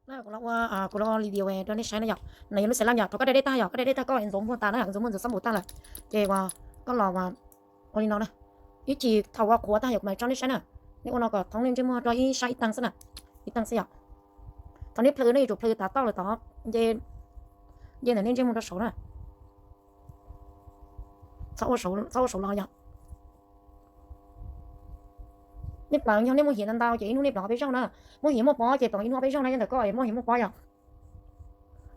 Kuv los ua, kuv los ua review rau nej saib na yom. No yog lub xav laj yom, thaum koj da dej tag yom, koj da dej tag koj ntxuav npuag tas na, ntxuav npuag ntxuav xab npum tag lawm, ces uas koj los ua li no na. Ib chim thaum uas qhuav tag yom, kuv mam tso nej saib na. Nej ua no kom thoob nej ntsej muag rau ib sab ib tee xwb na, ib tee xwb yom. Thaum nej plhws nej yuav tsum plhws tav toj lawm tod, nce ntawm nej ntsej muag rau saud na. Txhob ua saud los yom. Nej pleev yog nej muaj hiav ntau ntau ces ib hnub nej pleev ob peb zaug na. Muaj hiav muaj pob ces pleev ib hnub ob peb zaug na, yog ntawm koj muaj hiav muaj pob yom.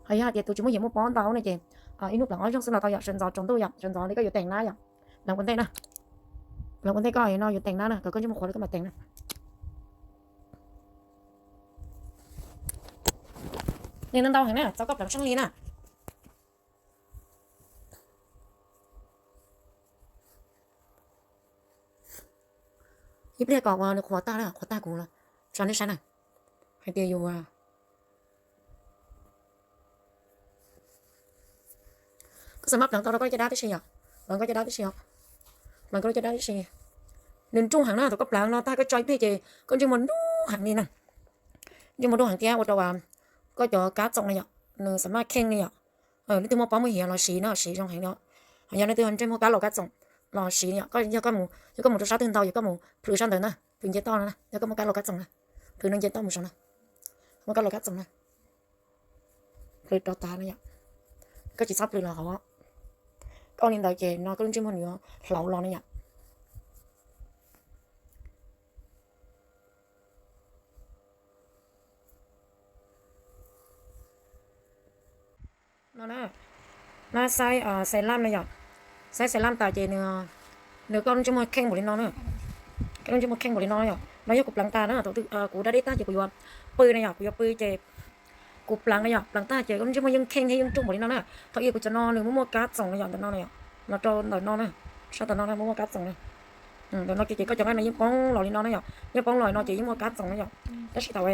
Hos yog hais tias tus tsis muaj hiav muaj pob ntau no ces ib hnub pleev ob zaug xwb los tau yom, sawv ntxov tsaus ntuj yom, sawv ntxov li koj yuav teem nab yom. Pleev ua ntej na, pleev ua ntej koj no yuav teem nab na, kom koj ntsej muag qhuav li koj mam teem na. Nws ntau ntau heev na, txhob koj pleev tsheej li na. Ib pliag kom uas nws qhuav tag na, qhuav tag kuv tso nej saib na, hais tias yus koj xav maj pleev tau rau koj caj dab tib si yom, pleev koj caj dab tib si, pleev koj caj dab tib si. Nws nruj heev na, thaum koj pleev no tag koj tso ib pliag ces koj ntsej muag nruj heev li na. Ntsej muag nruj heev thiab ua rau koj cov kab txoom na yom, nws xav maj kheej li yom. Leej twg muaj pob muaj hiav los siv no siv zoo heev li. Hos yog leej twg ntsej muag kab laus kab txoom los siv yom, yog koj mus rau sab twg ntau yog koj mus plhws sab ntawd na, plhws nce toj no na, yog koj muaj kab laus kab txoom na, plhws no nce toj mus saud na, muaj kab laus kab txoom na, plhws rau tas no yom, koj tsis txhob plhws los hauv. Koj ua li ntawd ces no koj lub ntsej muag nws yuav hlauv los no yom. No na, no saib xav laj no yom, saib xav laj tas ces nws koj lub ntsej muag kheej npaum li no na, koj lub ntsej muag kheej npaum li no yom. No yog kuv pleev tas na, thaum twg kuv da dej tag ces kuv yuav pw na yom, kuv yuav pw ces kuv pleev na yom, pleev tag ces koj lub ntsej muag yeej kheej thiab yeej nruj npaum li no na. Thaum ub kuv cov no nws muaj muaj kab txoom na yom, ntawm no na yom, los rau ntawm no na, sab tom no na muaj muaj kab txoom na. Ntawm no ces koj cov nqaij no yeej poob los li no na yom, yeej poob los li no ces yeej muaj kab txoom na yom. Tab sis thaum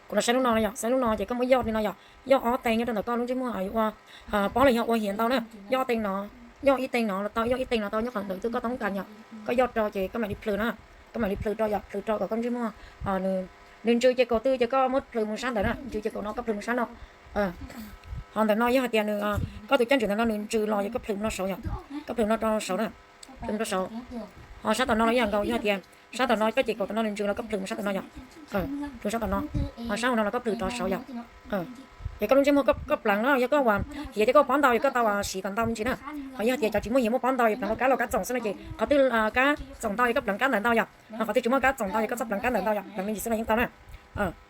kuv los saib lub no na yom, saib lub no ces koj muab yoj li no yom, yoj ob tee nyob rau ntawm koj lub ntsej muag yuav ua pob los yog ua hiav ntau na, yoj ob tee no, yoj ib tee no los tau, yoj ib tee no tau, nyob qhov ntawd twg koj toob kas yom, koj yoj rau ces koj mam li plhws na, koj mam li plhws rau yom, plhws rau kom koj ntsej muag nws ntsws ces kaum twg ces koj muab plhws mus sab ntawd na, ntsws ces kaum no koj plhws mus sab no. Ho ntawm no yog hais tias nws, koj tus caj ntswm ntawm no nws ntsws los yog koj plhws mus no saud yom, koj plhws no rau saud na, plhws mus rau saud. Ho sab tom no los ib yam nkaus, yog hais tias sab tom no koj ces kaum tom no nws ntsws los koj plhws mus sab tom no yom, plhws sab tom no. Ho sab hauv no los koj plhws rau saud yom. Ces koj lub ntsej muag koj pleev no yog koj ua hiav ces koj ua pob ntau yog koj tau siv kom ntau me ntsis na. Ho yog hais tias cov tsis muaj hiav muaj pob ntau yog pleev kab laus kab txoom xwb no ces qhov twg kab txoom ntau yog koj pleev kab ntawd ntau yom. Ho qhov twg tsis muaj kab txoom ntau yog koj txhob pleev kab ntawd ntau yom, pleev me ntsis xwb no yeej tau na.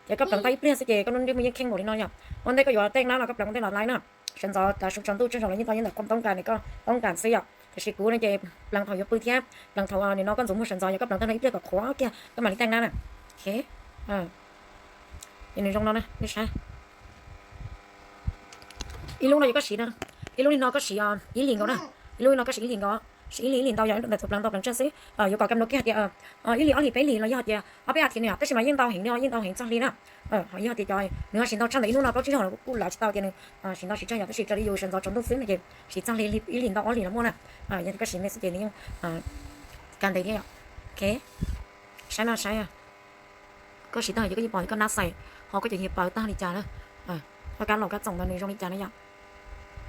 Ces koj pleev tau ib pliag xwb ces koj lub ntsej muag yeej kheej npaum li no yom. Ua ntej koj yuav teej nab los koj pleev ua ntej los laib na. Sawv ntxov tav su tsaus ntuj tsaug zog los yeej tau, yeej ntawm koj toob kas, koj toob kas xwb yom. Tiam sis kuv no ces pleev thaum yuav pw thiab pleev thaum nim no koj ntxuav muag sawv ntxov yog koj pleev tag no ib pliag kom qhuav kiag koj mam li teej nab na. Ces nws zoo no na, nej saib. Ib lub no yog koj siv, ib lub li no koj siv ib hlis nkaus na, ib lub li no koj siv ib hlis nkaus, siv ib hlis ib hlis ntau yog ntawm thaum pleev tau pleev tsawg xwb. Yuav kom kam no kiag hais tias ib hlis ob hlis peb hlis los yog hais tias ob peb a thiv no yom, tab sis mas yeej ntau heev li, yeej ntau heev txog hli na. Ho yog hais tias cov nws ho siv ntau tshaj ntawm ib hnub no plaub tsib zaug los kuj lam tsis tau tias nws siv ntau siv tsawg yom, tab sis raws li yus sawv ntxov tsaus ntuj xwb no ces siv txog hli ib hlis ntau ob hlis los muaj na. Yog tias koj siv me xwb ces nws yeej kam ntev thiab yom. Ok, saib no saib, koj siv tag ces koj yeej pom koj nab xais, ho koj cov hiav paws tag li cas na, koj kab laus kab txoom ntawd nws zoo li cas na yom.